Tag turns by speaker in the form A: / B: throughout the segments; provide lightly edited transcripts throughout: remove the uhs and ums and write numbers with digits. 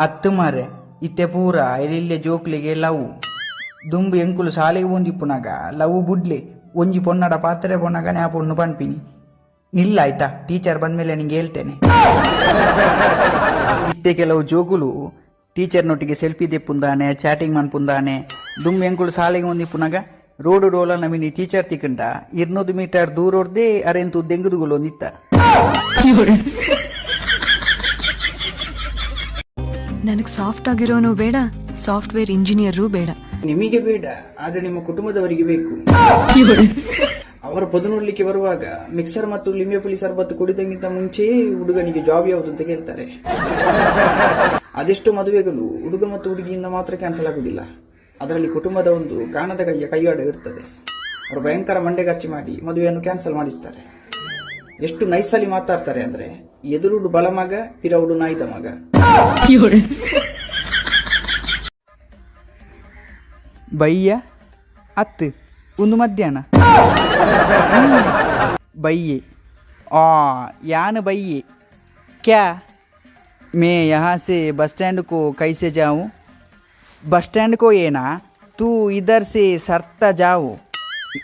A: ಅತ್ತು ಮಾರೆ, ಇತ್ತೆ ಪೂರ ಎಲ್ಯ ಜೋಕ್ಲೆಗೆ ಲವ್. ದುಂಬು ಎಂಕುಲು ಶಾಲೆಗೆ ಪೋಂದಿಪ್ಪುನಗ ಲವ್ ಬುಡ್ಲೆ, ಒಂಜಿ ಪೊನ್ನಡ ಪಾತ್ರೆ ಪೋನಗನೆ ಆ ಪೊಣ್ಣು ಪನ್ಪಿನಿ ನಿಲ್ಲ ಆಯ್ತಾ, ಟೀಚರ್ ಬಂದ್ಮೇಲೆ ನಿಂಗೆ ಹೇಳ್ತೇನೆ. ಇತ್ತೆ ಕೆಲವು ಜೋಕುಲು ಟೀಚರ್ನೊಟ್ಟಿಗೆ ಸೆಲ್ಫಿ ದೆಪ್ಪುಂದಾನೆ, ಚಾಟಿಂಗ್ ಮನ್ಪುಂದಾನೆ. ದುಂಬು ಎಂಕುಲು ಶಾಲೆಗೆ ಒಂದಿಪ್ಪುನಗ ರೋಡು ರೋಲ ನಮಿನಿ ಟೀಚರ್ ತಿಕ್ಕಂಡ 200 ಮೀಟರ್ ದೂರೊರ್ದೇ ಅರೆಂತು ದೆಂಗುದುಗುಲೊಂದಿತ್ತ.
B: ನನಗ್ ಸಾಫ್ಟ್ ಆಗಿರೋನು ಬೇಡ, ಸಾಫ್ಟ್ವೇರ್ ಇಂಜಿನಿಯರು ಬೇಡ.
A: ನಿಮಗೆ ಬೇಡ, ಆದ್ರೆ ನಿಮ್ಮ ಕುಟುಂಬದವರಿಗೆ ಬೇಕು. ಅವರು ಪೊದು ನೋಡ್ಲಿಕ್ಕೆ ಬರುವಾಗ ಮಿಕ್ಸರ್ ಮತ್ತು ಲಿಂಬೆ ಪುಳಿ ಸರ್ಬತ್ತು ಕುಡಿದಕ್ಕಿಂತ ಮುಂಚೆಯೇ ಹುಡುಗನಿಗೆ ಜಾಬ್ ಯಾವುದು ಅಂತ ಕೇಳ್ತಾರೆ. ಅದೆಷ್ಟು ಮದುವೆಗಳು ಹುಡುಗ ಮತ್ತು ಹುಡುಗಿಯಿಂದ ಮಾತ್ರ ಕ್ಯಾನ್ಸಲ್ ಆಗುದಿಲ್ಲ, ಅದರಲ್ಲಿ ಕುಟುಂಬದ ಒಂದು ಕಾಣದ ಕೈಯ ಕೈವಾಡ ಇರ್ತದೆ. ಅವರು ಭಯಂಕರ ಮಂಡೆ ಖರ್ಚು ಮಾಡಿ ಮದುವೆಯನ್ನು ಕ್ಯಾನ್ಸಲ್ ಮಾಡಿಸ್ತಾರೆ. ಎಷ್ಟು ನೈಸಲ್ಲಿ ಮಾತಾಡ್ತಾರೆ ಅಂದ್ರೆ, ಎದುರುಡು ಬಲ ಮಗ, ಪಿರವುಡು ನಾಯಿದ ಮಗ. ಬಯ್ಯ ಅತ್ತು ಒಂದು ಮಧ್ಯಾಹ್ನ ಬಯ್ಯೆ आ यान बಯ್ये क्या मैं यहाँ से बस स्टैंड को कैसे जाऊँ? बस स्टैंड को ये ना, तू इधर से सरता जाओ।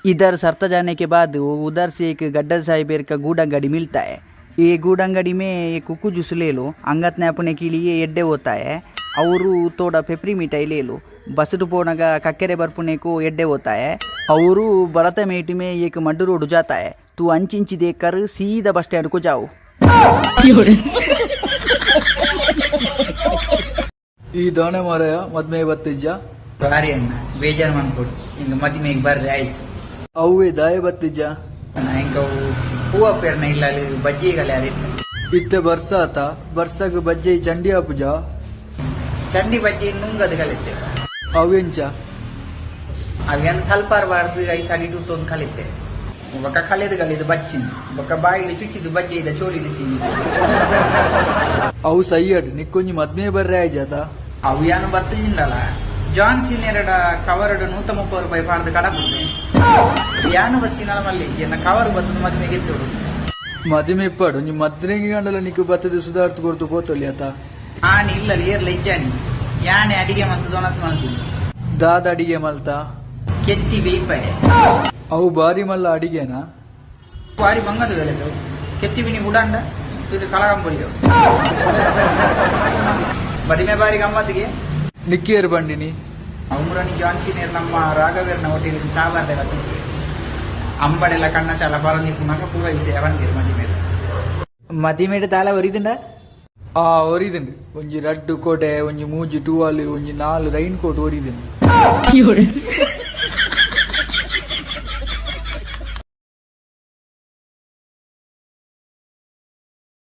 A: इधर सरता जाने के बाद वो उधर से एक गड्ढा साहिबेर का गुड़ अंगड़ी मिलता है। ये गुड़ अंगड़ी में एक कुकू जूस ले लो, अंगत ने अपने के लिए एड्डे होता है, और थोड़ा पेपरी मिठाई ले लो। बस ಪೋನಾಗ ಕಕ್ಕೆರೆ ಬರ್ಪುನೆ को एड्डे होता है, और बरत मेटी में एक मड्डू रोड जाता है। तू अंच इंच देखकर सीधा बस स्टैंड को जाओ।
C: ಈ ದಾಣೆ ಮಾರಾಯ, ಮದ್ಮೆ ಬತ್ತಿಜ್ಜ?
A: ಸಾರಿ ಅಣ್ಣ, ಬೇಜಾರು ಮನ್ಕೊಡ್ಚಿ, ಹಿಂಗ ಮದಿಮೆಗೆ ಬರ್ರೆ ಆಯ್ತು.
C: ಅವ್ವೆ ದಾಯ ಬತ್ತಿಜ್ಜ?
A: ಇಂಕ ಹೂವ ಪೇರ್ನ ಇಲ್ಲ, ಅಲ್ಲಿ ಬಜ್ಜಿಗಳ ಯಾರಿತ್ತ.
C: ಇತ್ತೆ ಬರ್ಸಾತ, ಬರ್ಸಗ್ ಬಜ್ಜೆ ಚಂಡಿ ಆಪುಜ?
A: ಚಂಡಿ ಬಜ್ಜಿ ನುಂಗದು ಕಲಿತೆ.
C: ಅವೆಂಚ?
A: ಅವೇನು ತಲ್ಪಾರ್ಬಾರ್ದು, I ತಡಿಟು ತೊಂದು ಕಲಿತೆ. ಬೊಕ ಕಲಿದು ಕಲಿದು ಬಚ್ಚಿನ ಬೊಕ ಬಾಯಿಲಿ ಚುಚ್ಚಿದು ಬಜ್ಜಿ ಇದ ಚೋಲಿ ತಿಂದಿ.
C: ಅವು ಸೈಯಡ್, ನಿಕ್ಕೊಂಜಿ ಮದ್ಮೆ ಬರ್ರೆ ಆಯ್ಜಾತ?
A: ಅವು ಏನು ಬತ್ತಿಂಡಲ, ಜಾನ್ ಸೀನಿಯರ್ಡ ಕವರ್ಡ್ 130 ರೂಪಾಯಿ ಪಾಡ್ದು ಕಡಪುದೆ. ಯಾನು ಬಚ್ಚಿನ ಮಲ್ಲಿ ಎನ್ನ ಕವರ್ ಬತ್ತದ ಮದ್ಮೆಗೆ ಎತ್ತೋಡು.
C: ಮದಿಮೆ ಇಪ್ಪಾಡು ಒಂಜಿ ಮದ್ರೆಂಗಿ ಗಂಡಲ ನಿಕ್ಕು ಬತ್ತದ ಸುಧಾರ್ತು ಕೊರ್ತು ಪೋತೊಲಿ ಆತ.
A: ಆನಿ ಇಲ್ಲ, ಏರ್ಲ ಇಜ್ಜಾನಿ. ಯಾನೆ ಅಡಿಗೆ ಮಂತು ದೊನಸ್ ಮಲ್ತೀನಿ.
C: ದಾದ ಅಡಿಗೆ ಮಲ್ತ?
A: ಕೆತ್ತಿ ಬೇಯ್ಪಾಯ.
C: ಅವು ಬಾರಿ ಮಲ್ಲ ಅಡಿಗೆನಾ?
A: ಬಾರಿ ಬಂಗದು ಬೆಳೆದವು. ಕೆತ್ತಿ ಬಿನಿ ಉಡಾಂಡ ದುಡ್ಡು ಕಳಗಂಬೊಲಿಯವು. ಮದಿಮೆ ಬಾರಿ ಗಮ್ಮತ್ತಿಗೆ.
C: ನಿಕ್ಕೇರು ಬಂಡಿನಿ?
A: ಅಮ್ರನಿ ಜಾನ್ ಸೀನಿಯರ್ ನಮ್ಮ ರಾಘವೇರ್ನ ಹೋಟೆಲ್ ಚಾ ಬರ್ದೆ ಬತ್ತಿದ್ದೆ. ಅಂಬಡೆಲ್ಲ ಕಣ್ಣ ಚಾಲ ಬರಂದಿ ಪುನಃ ಪೂರ ವಿಷಯ ಬಂದಿರು. ಮದಿಮೆ ಮದಿಮೆಡ್ ದಾಲ ಒರಿದುಂಡ?
C: ಆ, ಒರಿದುಂಡು. ಒಂಜಿ ರಡ್ಡು ಕೋಟೆ, ಒಂಜಿ ಮೂಜಿ ಟುವಾಲ್, ಒಂಜಿ ನಾಲ್ ರೈನ್ ಕೋಟ್ ಒರಿದುಂಡು.